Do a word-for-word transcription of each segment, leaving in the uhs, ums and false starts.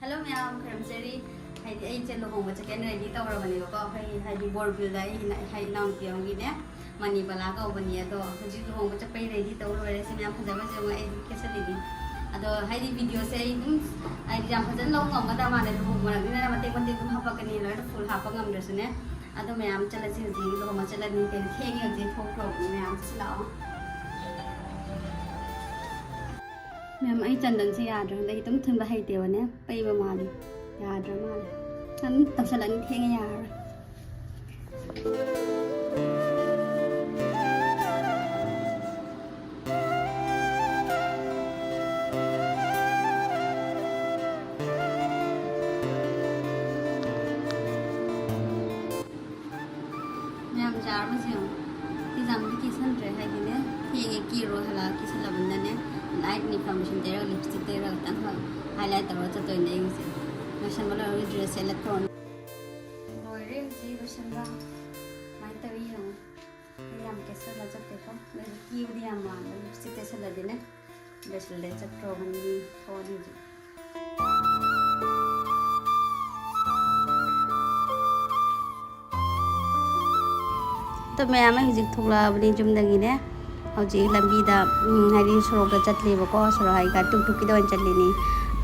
Hello ꯃꯌꯥꯝ, ꯈꯨꯔꯨꯝꯖꯔꯤ꯫ ꯍꯥꯏꯗꯤ ꯑꯩꯁꯦ ꯂꯨꯍꯣꯡꯕ ꯆꯠꯀꯦꯅ ꯔꯦꯗꯤ ꯇꯧꯔꯕꯅꯦꯕꯀꯣ꯫ ꯑꯩꯈꯣꯏ ꯍꯥꯏꯗꯤ ꯕꯣꯔꯕꯤꯜꯗ ꯑꯩ ꯏꯅꯥ-, ꯏꯅꯥꯎꯅꯨꯄꯤ ꯑꯃꯒꯤꯅꯦ, ꯃꯅꯤꯕꯂꯥ ꯀꯧꯕꯅꯤ꯫ ꯑꯗꯣ ꯍꯧꯖꯤꯛ ꯂꯨꯍꯣꯡꯕ ꯆꯠꯄꯩ ꯔꯦꯗꯤ ꯇꯧ ꯂꯣꯏꯔꯦ꯫ ꯁꯤ ꯃꯌꯥꯝ ꯐꯖ ꯐꯖꯕ ꯑꯩ ꯑꯗꯨꯝ ꯀꯦꯁꯜꯂꯤꯅꯤ꯫ ꯑꯗꯣ ꯍꯥꯏꯗꯤ ꯚꯤꯗꯤꯑꯣꯁꯦ ꯑꯩ ꯑꯗꯨꯝ ꯍꯥꯏꯗꯤ ꯌꯥꯝ ꯐꯖꯅ ꯂꯧ ꯉꯝꯒꯗꯕ ꯃꯥꯜꯂꯦ꯫ ꯂꯨꯍꯣꯡꯕ ꯃꯔꯛꯅꯤꯅ ꯃꯇꯦꯛ ꯃꯇꯦꯛ ꯑꯗꯨꯝ ꯍꯥꯄꯛꯀꯅꯤ, ꯂꯣꯏꯅ ꯐꯨꯜ ꯍꯥꯞꯄ ꯉꯝꯗ꯭ꯔꯁꯨꯅꯦ꯫ ꯑꯗꯣ ꯃꯌꯥꯝ ꯆꯠꯂꯁꯤ, ꯍꯧꯖꯤꯛ ꯂꯨꯍꯣꯡꯕ ꯆꯠꯂꯅꯤ꯫ ꯀꯩꯅꯣ ꯊꯦꯡꯉꯦ ꯍꯧꯖꯤꯛ, ꯊꯣꯛꯈ꯭ꯔꯣ ꯃꯌꯥꯝ, ꯆꯠꯁꯤ ꯂꯥꯛꯑꯣ꯫ ꯃꯌꯥꯝ, ꯑꯩ ꯆꯟꯗꯟꯁꯦ ꯌꯥꯗ꯭ꯔꯦ, ꯍꯟꯗꯛ ꯑꯗꯨꯝ ꯊꯨꯝꯕ ꯍꯩꯇꯦꯕꯅꯦ, ꯄꯩꯕ ꯃꯥꯜꯂꯤ, ꯌꯥꯗ꯭ꯔ ꯃꯥꯜꯂꯤ꯫ ꯑꯗꯨꯝ ꯇꯧꯁꯜꯂꯅꯤ, ꯊꯦꯡꯉꯦ, ꯌꯥꯔꯔꯣꯏ꯫ ꯃꯌꯥꯝ ꯌꯥꯔꯕꯁꯦ ꯌꯦꯡꯉꯣ꯫ ꯑꯦꯛꯖꯥꯝꯗꯤ ꯀꯦꯁꯟꯗ꯭ꯔꯦ ꯍꯥꯏꯗꯤꯅꯦ, ꯊꯦꯡꯉꯦ, ꯀꯦꯔꯣꯏ ꯍꯜꯂꯛꯑꯒ ꯀꯦꯁꯜꯂꯕꯅꯤꯅꯅꯦ, ꯂꯥꯏꯠ ꯃꯤ ꯐꯥꯎꯟꯗꯦꯁꯟ ꯇꯩꯔꯒ ꯂꯤꯞꯁꯇꯤꯛ ꯇꯩꯔꯒ ꯈꯤꯇꯪ ꯍꯥꯏꯂꯥꯏꯠ ꯇꯧꯔꯒ ꯆꯠꯇꯣꯏꯅꯦ ꯑꯩ ꯍꯧꯖꯤꯛ꯫ ꯂꯣꯏꯁꯟꯕ ꯂꯣꯏꯔꯒ ꯗ꯭ꯔꯦꯁ ꯁꯦꯠꯂ ꯊꯣꯛꯑꯅꯤ꯫ ꯂꯣꯏꯔꯦ ꯍꯧꯖꯤꯛ ꯂꯣꯏꯁꯟꯕ꯫ ꯀꯃꯥꯏꯅ ꯇꯧꯏ ꯌꯦꯡꯉꯣ꯫ ꯑꯩ ꯌꯥꯝ ꯀꯦꯁꯜꯂ ꯆꯠꯇꯦꯀꯣ꯫ ꯑꯗꯩꯗꯤ ꯀꯦꯕꯗꯤ ꯌꯥꯝ ꯃꯥꯟꯕ ꯂꯤꯞꯁꯇꯤꯛ ꯇꯩꯁꯜꯂꯗꯤꯅꯦ꯫ ꯂꯣꯏꯁꯤꯜꯂꯦ, ꯆꯠꯈ꯭ꯔꯣꯕꯅꯤ, ꯊꯣꯛꯑꯅꯤ ꯍꯧꯖꯤꯛ꯫ ꯑꯗꯣ ꯃꯌꯥꯝ, ꯑꯩ ꯍꯧꯖꯤꯛ ꯊꯣꯛꯂꯛꯑꯕꯅꯤ ꯌꯨꯝꯗꯒꯤꯅꯦ꯫ ꯍꯧꯖꯤꯛ ꯂꯝꯕꯤꯗ, ꯎꯝ, ꯍꯥꯏꯗꯤ ꯁꯣꯔꯣꯛꯇ ꯆꯠꯂꯤꯕꯀꯣ, ꯁꯣꯔꯣꯛ ꯍꯥꯏꯗꯤ ꯇꯨꯛ ꯇꯨꯛꯀꯤꯗ ꯑꯣꯏꯅ ꯆꯠꯂꯤꯅꯤ꯫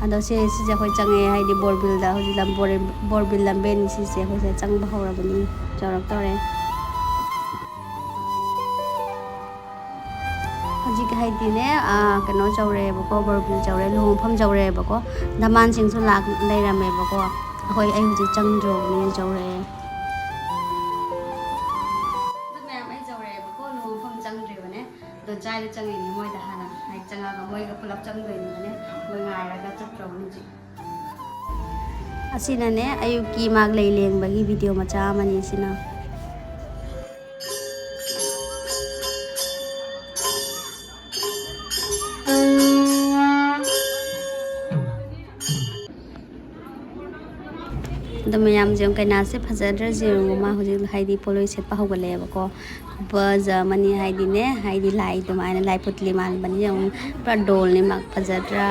ꯑꯗꯣ ꯁꯦ, ꯁꯤꯁꯦ ꯑꯩꯈꯣꯏ ꯆꯪꯉꯛꯑꯦ, ꯍꯥꯏꯗꯤ ꯕꯣꯔꯕꯤꯜꯗ, ꯍꯧꯖꯤꯛ ꯂꯝ-, ꯕꯣꯔ-, ꯕꯣꯔꯕꯤꯜ ꯂꯝꯕꯦꯟꯅꯤ ꯁꯤꯁꯦ, ꯑꯩꯈꯣꯏꯁꯦ ꯆꯪꯕ ꯍꯧꯔꯕꯅꯤ, ꯌꯧꯔꯛꯇꯧꯔꯦ꯫ ꯍꯧꯖꯤꯛ ꯍꯥꯏꯗꯤꯅꯦ, ꯑꯥ, ꯀꯩꯅꯣ ꯌꯧꯔꯛꯑꯦꯕꯀꯣ, ꯕꯣꯔꯕꯤꯜ ꯌꯧꯔꯛꯑꯦ, ꯂꯨꯍꯣꯡꯐꯝ ꯌꯧꯔꯛꯑꯦꯕꯀꯣ꯫ ꯗꯃꯥꯟꯁꯤꯡꯁꯨ ꯂꯥꯛ-, ꯂꯩꯔꯝꯃꯦꯕꯀꯣ꯫ ꯑꯩꯈꯣꯏ, ꯑꯩ ꯍꯧꯖꯤꯛ ꯆꯪꯗ꯭ꯔꯣꯕꯅꯤ, ꯌꯧꯔꯛꯑꯦ꯫ ꯑꯗꯨ ꯃꯌꯥꯝ, ꯑꯩ ꯌꯧꯔꯛꯑꯦꯕꯀꯣ, ꯂꯨꯍꯣꯡꯐꯝ ꯆꯪꯗ꯭ꯔꯤꯕꯅꯦ꯫ ꯑꯗꯣ ꯖꯥꯏꯗ ꯆꯪꯉꯤꯅꯤ, ꯃꯣꯏꯗ ꯍꯥꯟꯅ ꯍꯥꯏ ꯆꯪꯉꯒ ꯃꯣꯏꯒ ꯄꯨꯂꯞ ꯆꯪꯗꯣꯏꯅꯤꯕꯅꯦ꯫ ꯃꯣꯏ ꯉꯥꯏꯔꯒ ꯆꯠꯇ꯭ꯔꯣꯕꯅꯤ ꯍꯧꯖꯤꯛ꯫ ꯑꯁꯤꯅꯅꯦ, ꯑꯌꯨꯛꯀꯤ ꯃꯥꯛ ꯂꯩ ꯂꯦꯡꯕꯒꯤ ꯚꯤꯗꯤꯑꯣ ꯃꯆꯥ ꯑꯃꯅꯤ ꯑꯁꯤꯅ꯫ ꯑꯗꯣ ꯃꯌꯥꯝꯁꯦ ꯌꯦꯡꯉꯨ, ꯀꯩꯅꯥꯁꯦ ꯐꯖꯗ꯭ꯔꯁꯦ ꯌꯦꯡꯉꯨ, ꯃꯥ ꯍꯧꯖꯤꯛ ꯍꯥꯏꯗꯤ ꯄꯣꯠꯂꯣꯏ ꯁꯦꯠꯄ ꯍꯧꯒꯠꯂꯛꯑꯦꯕꯀꯣ꯫ ꯈꯨꯐꯖ ꯑꯃꯅꯤ ꯍꯥꯏꯗꯤꯅꯦ, ꯍꯥꯏꯗꯤ ꯂꯥꯏ ꯑꯗꯨꯃꯥꯏꯅ ꯂꯥꯏ ꯄꯨꯠꯂꯤ ꯃꯥꯟꯕꯅꯤ ꯌꯦꯡꯉꯨ, ꯄꯨꯔꯥ ꯗꯣꯜꯅꯤ ꯃꯥ, ꯐꯖꯗ꯭ꯔꯥ?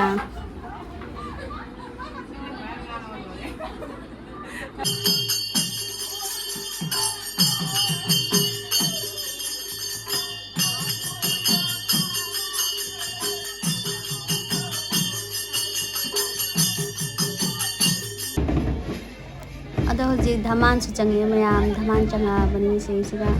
ꯑꯗꯣ ꯍꯧꯖꯤꯛ ꯙꯃꯥꯟꯁꯨ ꯆꯪꯉꯛꯑꯦ ꯃꯌꯥꯝ, ꯙꯃꯥꯟ ꯆꯪꯉꯛꯑꯕꯅꯤ ꯁꯤꯁꯤꯗ꯫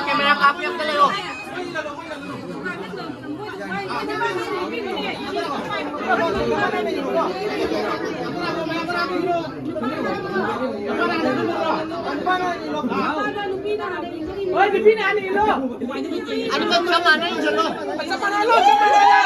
ꯀꯦꯃꯦꯔꯥ ꯀꯥꯞꯄꯤ ꯑꯝꯇ ꯂꯩꯌꯣ꯫ ꯍꯣꯏ, ꯅꯨꯄꯤꯅ ꯍꯥꯟꯅ ꯏꯜꯂꯣ꯫ ꯑꯅꯤꯃꯛ ꯆꯞ ꯃꯥꯟꯅ ꯏꯟꯁꯤꯜꯂꯣ꯫ ꯆꯞ ꯃꯥꯟꯅꯍꯜꯂꯣ, ꯆꯞ ꯃꯥꯟꯅꯍꯜꯂꯣ꯫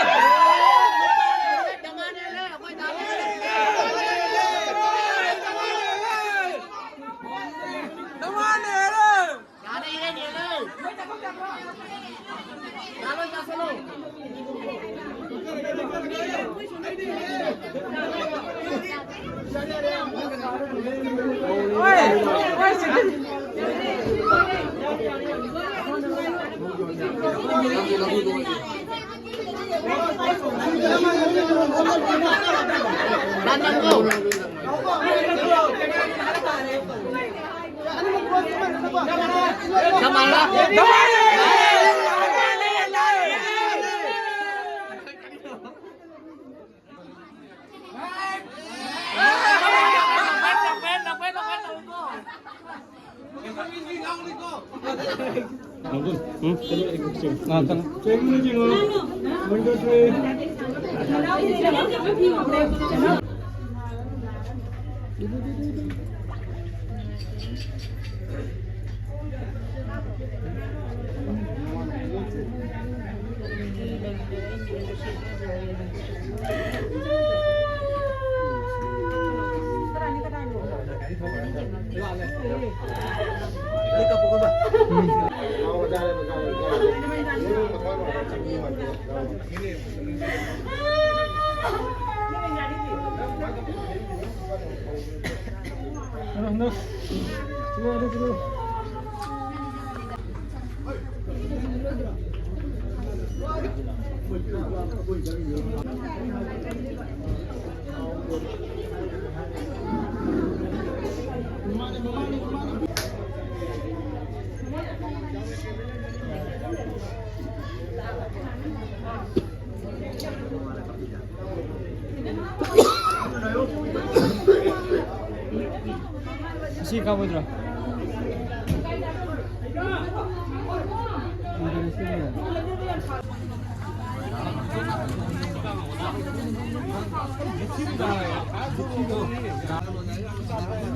ꯁꯤ ꯀꯥꯞꯄꯣꯏꯗ꯭ꯔꯣ?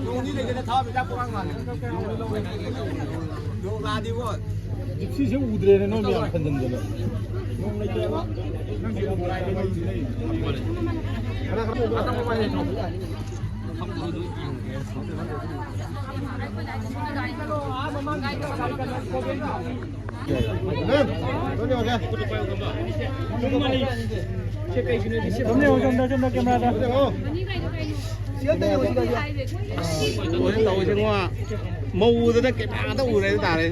ꯅꯣꯡꯗꯤ ꯂꯩꯇꯦꯗ, ꯊꯥꯕ ꯆꯥꯛ ꯄꯣꯔꯥꯡ ꯃꯥꯜꯂꯦ꯫ ꯅꯣꯡ ꯂꯥꯛꯑꯗꯤꯀꯣ꯫ ꯖꯤꯞꯁꯤꯁꯦ ꯎꯗ꯭ꯔꯦꯅꯦ, ꯅꯣꯏ ꯃꯌꯥꯝ ꯈꯟꯖꯟꯗꯅ꯫ ꯅꯣꯡ ꯂꯩꯇꯦꯕ꯫ ꯅꯪ ꯁꯤ ꯌꯥꯝ ꯅꯨꯡꯉꯥꯏꯔꯦ꯫ ꯇꯧꯔꯤꯁꯦ ꯉꯣ, ꯃꯧꯗꯅ ꯀꯦꯃꯦꯔꯥꯗ ꯎꯔꯦ ꯍꯥꯏ ꯇꯥꯔꯦ꯫